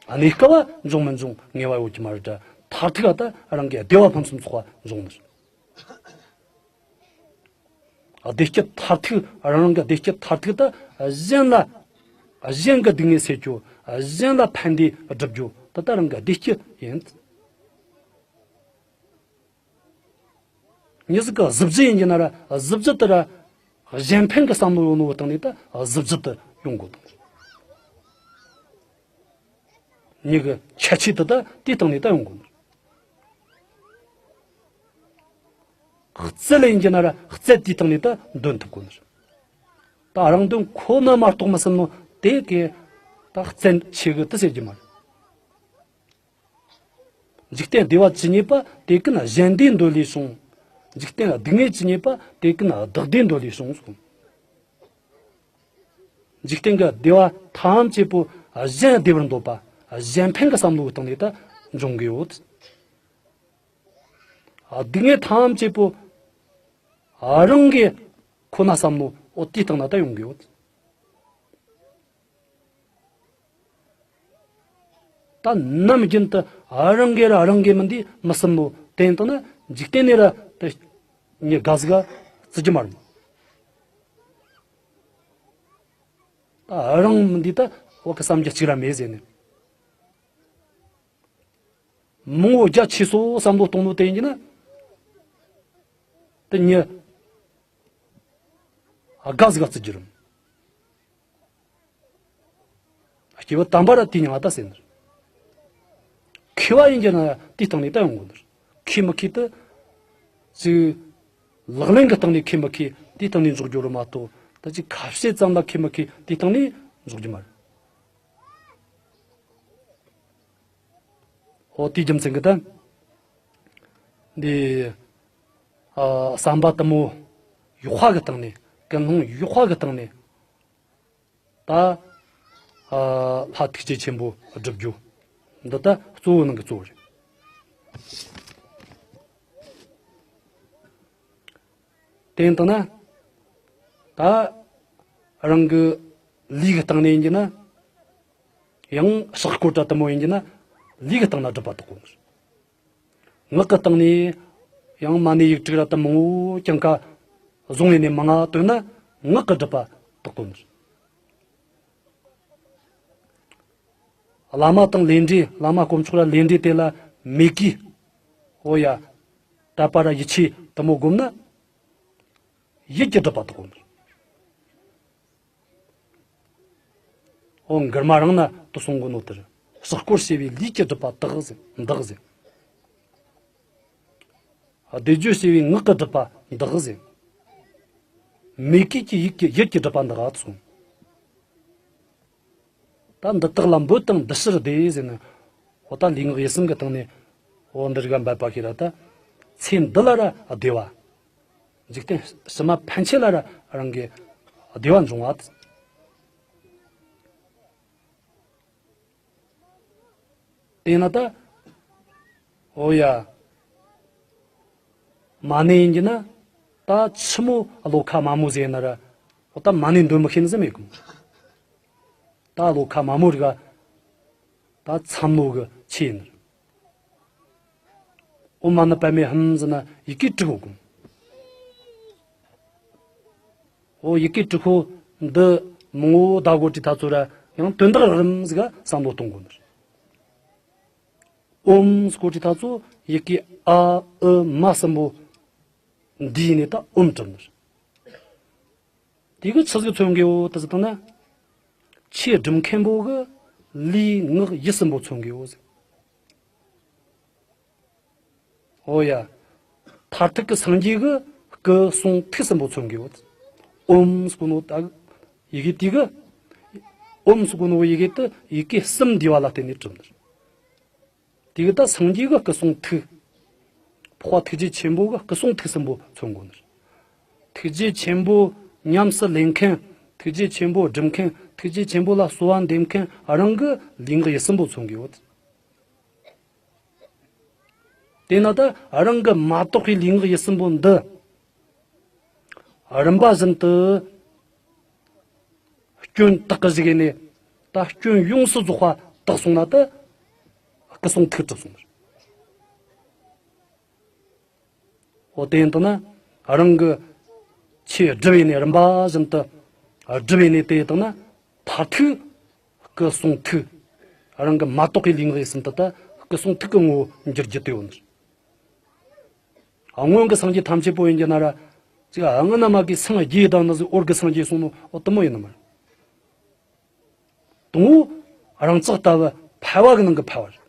གནས་སྐབས་འབྱུང་མི་འབྱུང་ངེས་པ་ཡོད་ཀྱི་མ་རེད་དྲ་མཐར་ཐུག་ད་རང་གི་བདེ་བ་ཕུན་སུམ་ཚོགས་པ་འབྱུང་ནི། བདེ་སྐྱིད་མཐར་ཐུག་རང་རང་གི་བདེ་སྐྱིད་མཐར་ཐུག་ད་གཞན་ལ། གཞན་གྱི་སྡུག་བསྔལ་སེལ་རྒྱུ། གཞན་ལ་ཕན་བདེ་སྒྲུབ་རྒྱུ་ད་ད་རང་གི་བདེ་སྐྱིད་ཡིན། མྱི་ཟིག་གི་གཟི་བརྗིད་ཡིན་གྱི་ན་ར་གཟི་བརྗིད་དེ་ར། གཞན་ཕན་གྱི་བསམ་བློ་ཡོད་ནོ་བོ་སྟེང་ནས་ད་གཟི་བརྗིད་དེ་ཡོང་དགོས། མྱི་གི་ཁྱད་ཆོས་དེ་ད་དེའི་སྟེང་ནས་ད་ཡོང་དགོས། རྩལ་ཡིན་གྱི་ན་ར་རྩལ་དེའི་སྟེང་ནས་ད་འདོན་ཐུབ་དགོས། ད་རང་དོན་ཁོ་ན་མ་གཏོགས་མི་སེམས་ནོ་དེ་གི་ད་རྩལ་ཆེ་གི་དེ་ཟེར་གྱི་མ་རེད། འཇིག་རྟེན་བདེ་བ་ཇི་སྙེད་པ་དེ་ཀུན་གཞན་བདེ་འདོད་ལས་བྱུང་། འཇིག་རྟེན་སྡུག་བསྔལ་ཇི་སྙེད་པ་དེ་ཀུན་བདག་བདེ་འདོད་ལས་བྱུང་གསུངས། འཇིག་རྟེན་གྱི་བདེ་བ་ཐམས་ཅད་པོ་གཞན་བདེ་བར་འདོད་པ་གཞན་ཕན་གྱི་བསམ་བློའི་སྟེང་ནས་ད་འབྱུང་གི་ཡོད། སྡུག་བསྔལ་ཐམས་ཅད་པོ་རང་གི་ཁོ་ན་བསམ་བློ་འོ་དེའི་སྟེང་ན་ད་ཡོང་གི་ཡོད། ད་ནམ་རྒྱུན་དུ་རང་གིས་ར་རང་གི་མི་འདི་མི་སེམས་ནོ་དེ་ཡིན་དང་ན་འཇིག་རྟེན་ནས་ར་དེ་ཉི་དགའ་ཟིག་ག་བརྩི་རྒྱུ་མ་རེད། ད་རང་མི་འདི་ད་འོ་གི་བསམ་རྒྱུ་གཅིག་ར་མེད་ཟེར་ནས་མང་བོ་རྒྱ་ཆེ་སོ་བསམ་བློ་གཏོང་ནོ་དེ་ཡིན་གྱི་ན་དེ་ཉི་དགའ་ཟིག་ག་བརྩི་རྒྱུ་རེད། སྐྱེས་བུ་དམ་པ་ར་དེ་མྱང་ང་ད་ཟེར་ནི། མཁས་པ་ཡིན་གྱི་ན་དེའི་སྟེང་ནས་ད་ཡོང་དགོས་ནི། མཁས་མི་མཁས་དེ། ཅིག་ལག་ལེན་གྱི་སྟེང་ནས་མཁས་མི་མཁས་དེའི་སྟེང་ནས་འཇོག་རྒྱུ་རེད་མ་གཏོགས་ད་ཅིག་ཁ་བཤད་ཙམ་ལ་མཁས་མི་མཁས་དེའི་སྟེང་ནས་འཇོག་རྒྱུ་མ་རེད། འོ་དེའི་རྒྱུ་མཚན་གྱིས་ད། འདི། ཨ། བསམ་པ་དེ་མོ་ཡག་པ་གི་སྟེང་ནས་ཀུན་སློང་ཡག་པ་གི་སྟེང་ནས། ད། ཨ། ལྷ་ཐུགས་རྗེ་ཆེན་པོ་སྒྲུབ་རྒྱུ། འདི་ད་གཙོ་བོའི་ནང་གི་གཙོ་བོ་རེད། དེ་ཡིན་དང་ན། ད་རང་གི་ལུས་ཀྱི་སྟེང་ནས་ཡིན་གྱི་ན། ཡང་ཕྱག་སྐོར་དྲ་དུ་མོ་ཡིན་གྱི་ན། ལུས་ཀྱི་སྟེང་ན་སྒྲུབ་པ་དག་གོ། ངག་གི་སྟེང་ནས་ཡང་མ་ཎི་ཡིག་དྲུག་ར་དུ་མང་བོ་ཀྱང་ཀ་བཟུང་ཡས་ནས་མང་ང་བཏོན་ན་ངག་གི་སྒྲུབ་པ་དག་གོ། བླ་མ་དང་ལས་འབྲས། བླ་མ་དཀོན་མཆོག་ར་ལས་འབྲས་དེ་ལ་མོས་གུས། འོ་ཡ། དད་པ་ར་ཡིད་ཆེས་དུ་མོ་བསྒོམ་ན། ཡིད་ཀྱི་སྒྲུབ་པ་དག་གོ། འོ་མགུར་མ་རང་ན་དུ་གསུང་གོ་ནོ་དེར། ཕྱག་སྐོར་བྱས་པའི་ལུས་ཀྱི་སྒྲུབ་པ་དག་ཟེར། འདག་ཟེར། བཟླས་བརྗོད་བྱས་པའི་ངག་གི་སྒྲུབ་པ་འདག་ཟེར། མོས་གུས་ཀྱི་ཡིད་ཀྱི་ཡིད་ཀྱི་སྒྲུབ་པ་འདག་གསུངས། ད་འདི་དག་ལ་འབོད་དང་འདི་ཕྱིར་བཟླས་ཟེར་ན། འོ་ད་ལུས་ངག་ཡིད་གསུམ་གྱི་སྟེང་ནས། འོ་འདི་རིགས་འབད་པ་ཤེས་ར་ད། ཚེ་འདི་ལ་ར་བདེ་བ། འཇིག་རྟེན་ཕྱི་མ་ཕན་ཆད་ལ་ར་རང་གི་བདེ་བ་འབྱུང་བ། དེས་ན་ད། འོ་ཡ། མ་ཎི་ཡིན་གྱི་ན། ད་ཆི་མོ་བློ་ཁ་མ་མོ་ཟེར་ན་ར། འོ་ད་མ་ཎི་འདོན་མི་ཤེས་ནི་ཟེར་མེད་གོ། ད་བློ་ཁ་མ་མོ་རིག་ག་ད་མཚམས་མོ་གི་ཆེ་ཡིན་ནི། ཨོཾ་མ་ཎི་པདྨེ་ཧཱུྃ་ཟེར་ན་ཡི་གེ་དྲུག་གོ་གོ། འོ་ཡི་གེ་དྲུག་པོ་འདི་མང་བོ་བཟླ་དགོས་དུས་ད་ཚོ་ར་ཡང་དོན་དག་རག་རིམ་ཟིག་ག་བསམ་བློ་གཏོང་དགོས་ནི། ཨོཾ་ཟེར་དགོས་དུས་ད་ཚོ་ཡི་གེ་ཨ་ཨུ་མ་གསུམ་པོ་འདིའི་ནས་ད་ཨོཾ་གྲུབ་ནི། དེ་གི་ཆི་ཟིག་མཚོན་གི་ཡོད་དེ་ཟེར་བཏང་ན། ཆོས་སྒྲུབ་མཁན་པོ་གི་ལུས་ངག་ཡིད་གསུམ་པོ་མཚོན་གི་ཡོད་ཟེར། འོ་ཡ། མཐར་ཐུག་གི་སངས་རྒྱས་ཀྱི་སྐུ་གསུང་ཐུགས་གསུམ་པོ་མཚོན་གི་ཡོད། ཨོཾ་ཟེར་གོ་ནོ་ད་ཡི་གེ་དེ་གི། ཨོཾ་ཟེར་གོ་ནོ་ཡི་གེ་དེ་ཡི་གེ་གསུམ་འདུས་པ་ལ་བརྟེན་ནས་གྲུབ་ནི། དེ་གི་ད་སངས་རྒྱས་ཀྱི་སྐུ་གསུང་ཐུགས། འཕགས་པ་ཐུགས་རྗེ་ཆེན་པོ་གི་སྐུ་གསུང་ཐུགས་གསུམ་པོ་མཚོན་གོ་ནི། ཐུགས་རྗེ་ཆེན་པོ་ཉམས་སུ་ལེན་མཁན། ཐུགས་རྗེ་ཆེན་པོ་སྒྲུབ་མཁན། ཐུགས་རྗེ་ཆེན་པོ་ལ་གསོལ་བ་འདེབས་མཁན་རང་གི་ལུས་ངག་ཡིད་གསུམ་པོ་མཚོན་གི་ཡོད། དེས་ན་ད་རང་གི་མ་དག་པའི་ལུས་ངག་ཡིད་གསུམ་པོ་འདི་རིམ་པ་བཞིན་དུ་སྐྱོན་དག་གི་ཞིག་ནས་ད་སྐྱོན་ཡོངས་སུ་རྫོགས་པ་དག་སོང་ན་ད་སྐུ་གསུང་ཐུགས་གྲུབ་སོང་། འོ་དེ་ཡིན་དང་ན་རང་གི་ཆོས་སྒྲུབ་ཡས་ནས་རིམ་པ་བཞིན་དུ་སྒྲུབ་ཡས་ནས་དེ་ཡིན་དང་ན་མཐར་ཐུག་སྐུ་གསུང་ཐུགས། རང་གི་མ་དག་པའི་ལུས་ངག་ཡིད་གསུམ་དུ་ད་སྐུ་གསུང་ཐུགས་ཀྱི་ངོ་བོ་འགྱུར་རྒྱུ་དེ་ཡོད་ནི། སྔོན་གྱི་སངས་རྒྱས་ཐམས་ཅད་པོ་ཡིན་གྱི་ན་ར། ཅིག་སྔ་ན་མ་གི་སངས་རྒྱས་དང་ནི་ཟིག་འོར་གྱི་སངས་རྒྱས་གསུངས་ནོ་འོ་དུ་མོ་ཡིན་ནི་མ་རེད། དང་པོ་རང་ཅག་ལྟ་བུ་ཕལ་བ་གི་ནང་གི་ཕལ་བ་རེད།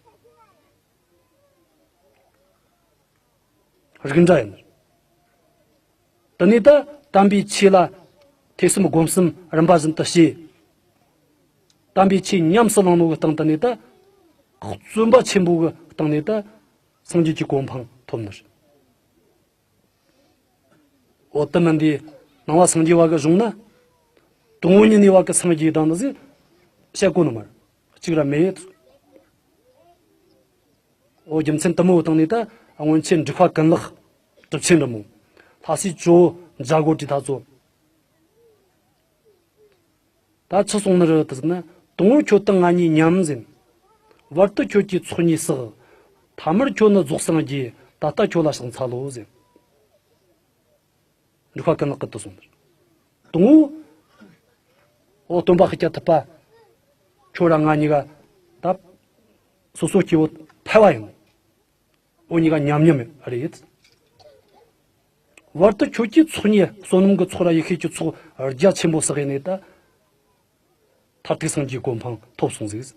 རིགས་འདྲ་ཡིན། དེ་ནས་ད་དམ་པའི་ཆོས་ལ་ཐོས་བསམ་སྒོམ་གསུམ་རིམ་པ་བཞིན་དུ་བྱས། དམ་པའི་ཆོས་ཉམས་སུ་བླངས་ནོ་གི་སྟེང་དེ་ནས་ད་བརྩོན་པ་ཆེན་པོ་གི་སྟེང་ནས་ད་སངས་རྒྱས་ཀྱི་གོ་འཕང་ཐོབ་ནི་རེད། འོ་དེ་མིན་དེ་ནང་པ་སངས་རྒྱས་པ་གི་གཞུང་ན་དང་པོ་ཉིད་ནས་བ་གི་སངས་རྒྱས་དང་ནི་ཟིག་བཤད་གོ་ནི་མ་རེད། གཅིག་ར་མེད། འོ་རྒྱུ་མཚན་དུ་མོ་བཏང་ནས་ད་སྔོན་ཆད་འབྲུག་པ་ཀུན་ལེགས་གྲུབ་ཆེན་འདྲ་མོ། ལྷ་སའི་ཇོ་བོ་མཇལ་གོ་དུས་ད་ཚོ། ད་ཆི་གསུངས་ནི་རེད་དེ་ཟེར་ན། དང་པོར་ཁྱོད་དང་ང་གཉིས་མཉམ་ཟེར། བར་དུ་ཁྱོད་ཀྱི་ཚོགས་གཉིས་བསགས། ཐ་མར་ཁྱོད་ནི་རྫོགས་སངས་རྒྱས། ད་ལྟ་ཁྱོད་ལ་ཕྱག་འཚལ་ལོ་ཟེར། འབྲུག་པ་ཀུན་ལེགས་ཀྱིས་དེ་གསུངས་ནི་རེད། དང་པོ། འོ་སྟོན་པ་ཤཱཀྱ་ཐུབ་པ། ཁྱོད་ར་ང་གཉིས་ཀ་ད་སོ་སོ་སྐྱེ་བོ་ཕལ་བ་ཡིན། འོ་གཉིས་ཀ་མཉམ་མཉམ་རེད། བར་དུ་ཁྱོད་ཀྱིས་ཚོགས་གཉིས་བསོད་ནམས་ཀྱི་ཚོགས་ར་ཡེ་ཤེས་ཀྱི་ཚོགས་རྒྱ་ཆེན་པོ་བསགས་ནས་ད་མཐར་ཐུག་སངས་རྒྱས་གོ་འཕང་ཐོབ་སོང་ཟིག།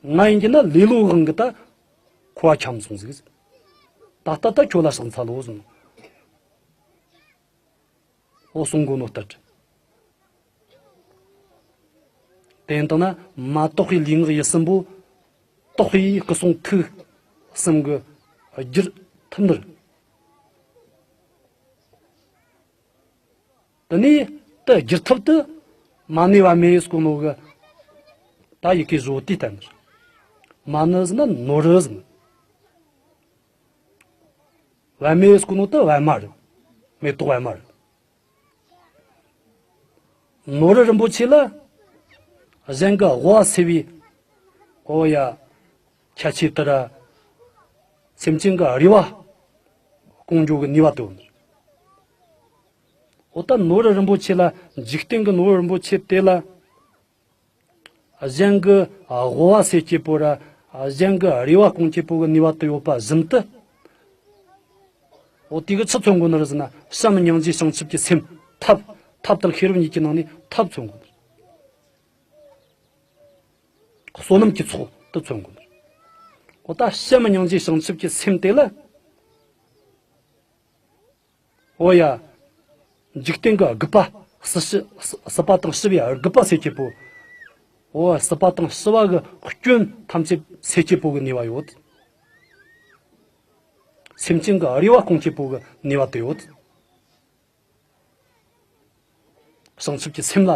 ང་ཡིན་གྱི་ན་ལེ་ལོའི་དབང་གིས་ད་འཁོར་བ་འཁྱམས་སོང་ཟིག། ད་ལྟ་ད་ཁྱོད་ལ་ཕྱག་འཚལ་ལོ་ཟེར། འོ་གསུང་གོ་ནོ་ལྟར། དེ་ཡིན་དང་ན་མ་དག་པའི་ལུས་ངག་ཡིད་གསུམ་པོ་དག་པའི་སྐུ་གསུང་ཐུགས་གསུམ་གྱིས་བསྒྱུར་ཐུབ་ནི་རེད། དེ་ནས་དེ་བསྒྱུར་ཐབས་དེ་མ་ཎི་པདྨེ་ཟེར་གོ་ནོ་གི་ད་ཡི་གེ་བཟོ་དེ་བསྟན་ནི་རེད། མ་ཎི་ཟེར་ན་ནོར་བུ་ཟེར། པད་མའི་སྐུ་ནོ་དེ་པད་མ་རེད། མེ་ཏོག་པད་མ་རེད། ནོར་བུ་རིན་པོ་ཆེ་ལ་གཞན་གྱི་དབུལ་བ་སེལ་བའི། ཨོ་ཡ། ཁྱད་ཆོས་དེ་ར། སེམས་ཅན་གྱི་རེ་བ་སྐོང་རྒྱུ་གི་ནུས་པ་དེ་ཡོད། འོ་ད་ནོར་བུ་རིན་པོ་ཆེ་ལ། འཇིག་རྟེན་གྱི་ནོར་བུ་རིན་པོ་ཆེ་དེ་ལ། གཞན་གྱི་དབུལ་བ་སེལ་བྱེད་པོ་ར། གཞན་གྱི་རེ་བ་སྐོང་བྱེད་པོ་གི་ནུས་པ་དེ་ཡོད་པ་བཞིན་དུ། འོ་དེ་གིས་ཆི་མཚོན་གོ་ནི་རེད་ཟེར་ན། བྱམས་སྙིང་རྗེ་བྱང་ཆུབ་ཀྱི་སེམས། ཐབས། ཐབས་དང་ཤེས་རབ་གཉིས་ཀྱི་ནང་ནས་ཐབས་མཚོན་གོ་ནི་རེད། བསོད་ནམས་ཀྱི་ཚོགས་དེ་མཚོན་གོ་ནི་རེད། འོ་ད་བྱམས་སྙིང་རྗེ་བྱང་ཆུབ་ཀྱི་སེམས་དེ་ལ། འོ་ཡ། འཇིག་རྟེན་གྱི་རྒུད་པ། སྲིད་ཞི། སྲིད་པ་དང་ཞི་བའི་རྒུད་པ་སེལ་བྱེད་པོ། འོ་སྲིད་པ་དང་ཞི་བ་གི་སྐྱོན་ཐམས་ཅད་སེལ་བྱེད་པོ་གི་ནུས་པ་ཡོད། སེམས་ཅན་གྱི་རེ་བ་སྐོང་བྱེད་པོ་གི་ནུས་པ་དེ་ཡོད། བྱང་ཆུབ་ཀྱི་སེམས་ལ།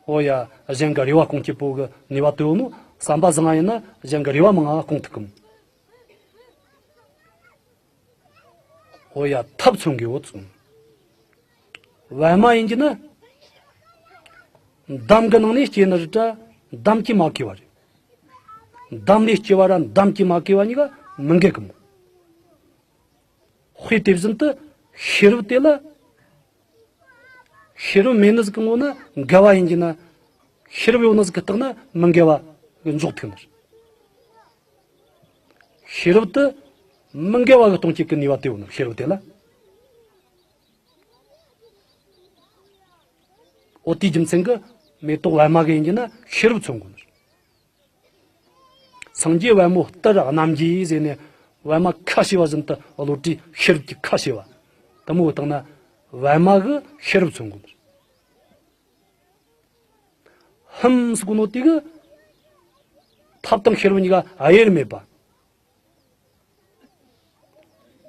འོ་ཡ། གཞན་གྱི་རེ་བ་སྐོང་བྱེད་པོ་གི་ནུས་པ་དེ་ཡོད་ནོ། བསམ་པ་བཟང་ང་ཡིན་ན་གཞན་གྱི་རེ་བ་མང་ང་སྐོང་ཐུབ་གི་མོ། འོ་ཡ། ཐབས་མཚོན་གི་ཡོད་ཙང་། པད་མ་ཡིན་གྱི་ན། འདམ་གྱི་ནང་ནས་སྐྱེས་ནི་རེད་དྲ། འདམ་གྱིས་མ་གོས་པ་རེད། འདམ་ལས་སྐྱེ་བ་ར་འདམ་གྱིས་མ་གོས་པ་གཉིས་ཀ་མི་འགལ་གི་མོ། དཔེ་དེ་བཞིན་དུ་ཤེས་རབ་དེ་ལ། ཤེས་རབ་མེད་ནི་ཟིག་གི་ངོ་ན་འགལ་བ་ཡིན་གྱི་ན། ཤེས་རབ་ཡོད་ནི་ཟིག་གི་རྟགས་ན་མི་འགལ་བ་གི་འཇོག་ཐུབ་ནི། ཤེས་རབ་དེ་མི་འགལ་བ་གི་སྟོང་བྱེད་ཀྱི་ནུས་པ་དེ་ཡོད་ནི། ཤེས་རབ་དེ་ལ། འོ་དེའི་རྒྱུ་མཚན་གྱིས་མེ་ཏོག་པད་མ་གི་ཡིན་གྱི་ན་ཤེས་རབ་མཚོན་གོ་ནི། སངས་རྒྱས་པད་མོ་ལྟར་རྣམ་རྒྱལ་ཟེར་ནས། པད་མ་ཁ་ཕྱེ་བ་བཞིན་དུ་བློ་གྲོས་ཤེས་རབ་ཀྱི་ཁ་ཕྱེ་བ། དེ་མོ་བཏང་ན་པད་མ་གི་ཤེས་རབ་མཚོན་གོ་ནི། ལྷུམས་ཟེར་གོ་ནོ་དེ་གི་ཐབས་དང་ཤེས་རབ་གཉིས་ཀ་དབྱེར་མེད་པ།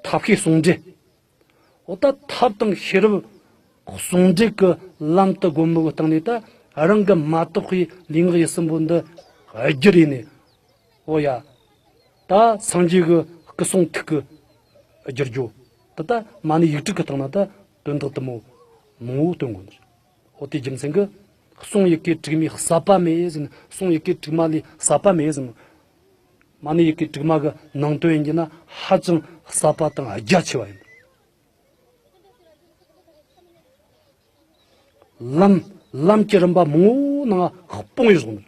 ཐབས་ཤེས་ཟུང་འབྲེལ། འོ་ད་ཐབས་དང་ཤེས་རབ་ཟུང་འབྲེལ་གྱི་ལམ་དུ་སྒོམ་པའི་སྟེང་ནས་ད་རང་གི་མ་དག་པའི་ལུས་ངག་ཡིད་གསུམ་པོ་འདི་བསྒྱུར་ཡིན་ནས། འོ་ཡ། ད་སངས་རྒྱས་ཀྱི་སྐུ་གསུང་ཐུགས་ཀྱི་བསྒྱུར་རྒྱུ། ད་ལྟ་མ་ཎི་ཡིག་དྲུག་གི་སྟེང་ན་ད་དོན་དག་དེ་མོ་མང་བོ་སྟོན་དགོས་ནི། འོ་དེའི་རྒྱུ་མཚན་གྱིས་གསུང་ཡི་གེ་དྲུག་མའི་ཟབ་པ་མེད་ཟེར་ནས། གསུང་ཡི་གེ་དྲུག་མ་ལས་ཟབ་པ་མེད་ཟེར་ནས། མ་ཎི་ཡི་གེ་དྲུག་མ་གི་ནང་དོན་ཡིན་གྱི་ན་ཧ་ཅང་ཟབ་པ་དང་རྒྱ་ཆེ་བ་ཡིན། ལམ། ལམ་གྱི་རིམ་པ་མང་བོ་ནང་སྤུངས་ཡོད་བཟུང་ནི།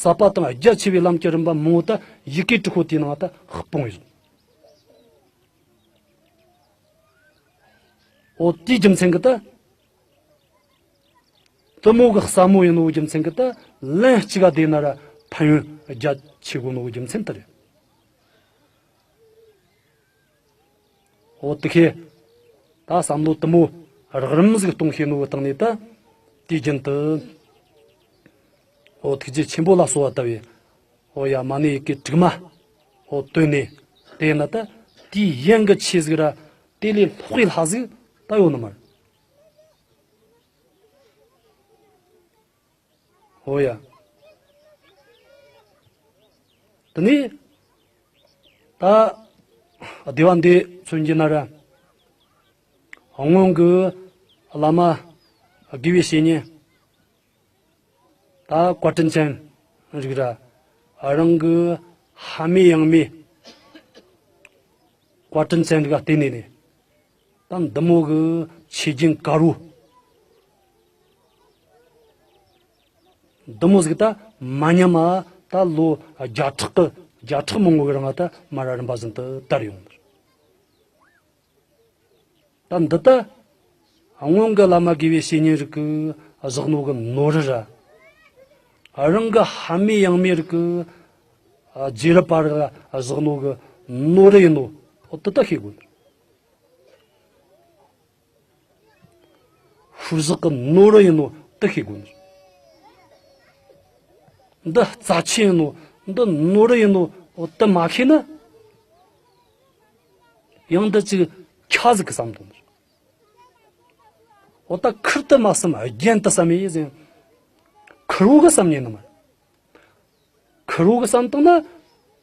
ཟབ་པ་དང་རྒྱ་ཆེ་བའི་ལམ་གྱི་རིམ་པ་མང་བོ་ད་ཡི་གེ་དྲུག་པོ་དེའི་ནང་ད་སྤུངས་ཡོད་བཟུང་། འོ་དེའི་རྒྱུ་མཚན་གྱིས་ད། དེ་མོ་གི་ཟབ་མོ་ཡིན་ནོ་རྒྱུ་མཚན་གྱིས་ད། ལན་གཅིག་ག་བསྡད་ན་ར་ཕན་ཡོན་རྒྱ་ཆེ་གོ་ནོ་རྒྱུ་མཚན་དེ་རེད། འོ་དེ་ཁེ། ད་བསམ་བློ་དེ་མོ་རགས་རིམ་ཟིག་གཏོང་ཤེས་ནོ་གི་སྟེང་ནས་ད། དུས་རྒྱུན་དུ། འོ་ཐུགས་རྗེ་ཆེན་པོ་ལ་གསོལ་བ་བཏབ་པས། འོ་ཡ། མ་ཎི་ཡི་གེ་དྲུག་མ། འོ་བཏོན་ནས་དེ་ན་ད། དེའི་ཡན་གྱི་ཆེ་ཟིག་ར་དེ་ལས་ལྷག་པའི་ལྷ་ཟིག་ད་ཡོད་ནི་མ་རེད། འོ་ཡ། དེ་ནས་ད་སྡེ་བ་འདི་མཚོན་གྱི་ན་ར། སྔོན་གྱི་བླ་མ་དགེ་བའི་བཤེས་གཉེན་ད་བཀའ་དྲིན་ཅན་རིགས་ར། རང་གི་ཕ་མེས་ཡང་མེས་བཀའ་དྲིན་ཅན་རིགས་ལ་བརྟེན་ནས་ནས། ད་འདི་མོ་གི་ཆོས་རྒྱུན་དཀར་བོ། འདི་མོ་ཟིག་ད་མ་ཉམས་མ། ད་ལོ་བརྒྱ་ཕྲག་གི་བརྒྱ་ཕྲག་མང་བོ་གི་རིང་ད་མ་ར་རིམ་པ་བཞིན་དུ་དར་ཡོང་། ད་འདི་ད་སྔོན་གི་བླ་མ་དགེ་བའི་བཤེས་གཉེན་རིགས་ཀྱིས་བཞག་ནོ་གི་ནོར་ར། རང་གི་ཕ་མེས་ཡང་མེས་རིགས་ཀྱིས་རྗེས་རབས་པ་རིགས་ལ་བཞག་ནོ་གི་ནོར་ཡིན་ནོ། འོ་དེ་ད་ཤེས་དགོས། ཤུལ་བཞག་གི་ནོར་བུ་ཡིན་ནོ་དེ་ཤེས་དགོས་ནི། འདི་རྩ་ཆེ་ཡིན་ནོ། འདི་ནོར་བུ་ཡིན་ནོ། འོ་དེ་མ་ཤེས་ན། ཡང་འདི་ཅིག་ཁྱ་ཟིག་གི་བསམ་དོན་ནི། འོ་ད་ཁུར་དུ་མ་བསམ་རྒྱན་དུ་བསམ་ཡེ་ཟེར། ཁུར་བོ་གི་བསམ་ཉན་ནི་མ་རེད། ཁུར་བོ་གི་བསམ་བཏང་ན་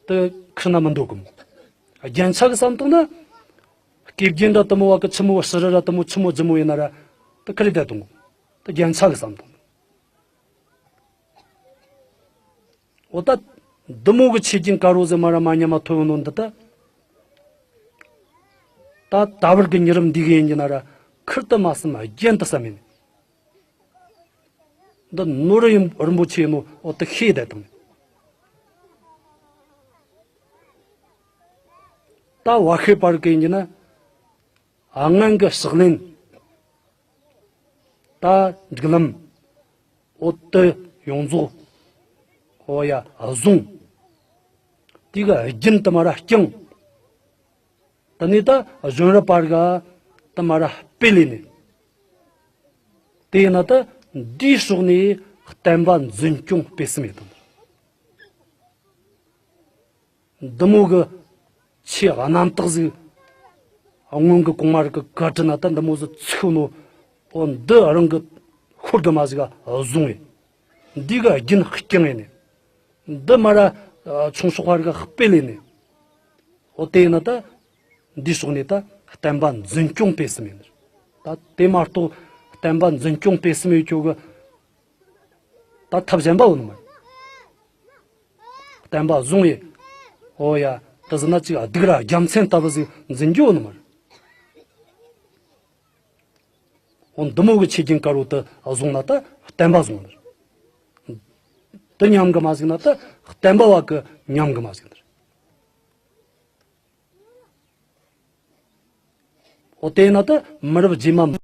དེ་ཁུར་ན་མི་འདོད་གི་མོ། རྒྱན་ཆ་གི་བསམ་བཏང་ན་སྐེ་རྒྱན་ར་དེ་མོ་བ་གི་ཆི་མོ་བ་ཕྱི་ར་ར་དེ་མོ་ཆི་མོ་ལྗིད་མོ་ཡིན་ན་ར་དེ་ཁུར་རེ་བསྡད་གཏོང་གི། དེ་རྒྱན་ཆ་གི་བསམ་བཏང་ན། འོ་ད་འདི་མོ་གི་ཆོས་ཀྱི་དཀར་པོ་ཟིག་མ་ར་མ་ཉམས་མ་ཐོབ་ཡོད་ནོ་འདི་ད། ད་ད་བར་གི་ཉེ་རབས་འདི་གི་ཡིན་གྱི་ན་ར་ཁུར་དུ་མ་བསམ་རྒྱན་དུ་བསམ་ཡིན། འདི་ནོར་རིན་རིན་པོ་ཆེ་ནོ་འོ་དེ་ཤེས་བསྡད་དང་། ད་བ་ཤེས་པར་གི་ཡིན་གྱི་ན་སྔོན་གི་ཕྱག་ལེན། ད་སྒྲིག་ལམ། འོ་དེ་ཡོངས་རྫོགས། འོ་ཡ་བཟུང་། དེ་གི་རྒྱུན་དུ་མ་ར་བསྐྱངས། དེ་ནས་ད་གཞོན་རབས་པར་ག་དུ་མ་ར་སྤེལ་ལས་ནས། དེ་ཡིན་ན་ད་འདིའི་ཕྱོགས་ནས་བསྟན་པ་འཛིན་སྐྱོང་སྤེལ་གསུམ་ཡོད་དམ། འདི་མོ་གི་ཆེས་རྣམ་དག་ཟིག་སྔོན་གི་གོང་མ་རིགས་གི་བཀའ་དྲིན་ན་ད་འདི་མོ་ཟིག་ཚུགས་ནོ། འོ་འདི་རང་གི་ཤོར་དུ་མ་ཟིག་བཟུང་བས། འདི་གི་རྒྱུན་བསྐྱངས་ཡས་ནས། འདི་མ་ར་ཆུང་ཤོག་ཁ་རིགས་སྤེལ་ལས་ནས། འོ་དེ་ཡིན་ན་ད་འདིའི་ཕྱོགས་ནས་ད་བསྟན་པ་འཛིན་སྐྱོང་སྤེལ་གསུམ་ཡིན། ད་དེ་མ་གཏོགས་བསྟན་པ་འཛིན་སྐྱོང་སྤེལ་གསུམ་ཡོད་ཁྱོད་གི་ད་ཐབས་གཞན་པ་ཡོད་ནི་མ་རེད། བསྟན་པ་བཟུང་ཡས། འོ་ཡ། དེ་ཟིན་ན་ཅིག་སྡིག་ར་རྒྱལ་མཚན་ལྟ་བུ་ཟིག་འཛིན་རྒྱུ་ཡོད་ནི་མ་རེད། འོ་འདི་མོ་གི་ཆོས་ཀྱི་དཀར་པོ་དེ་བཟུང་ན་ད་བསྟན་པ་བཟུང་ནི་རེད། དེ་ཉམས་གི་མ་ཟིག་ན་ད་བསྟན་པ་བ་གི་ཉམས་གི་མ་ཟིག་ནི་རེད། འོ་དེ་ན་ད་མི་རབས་རྗེས་མ་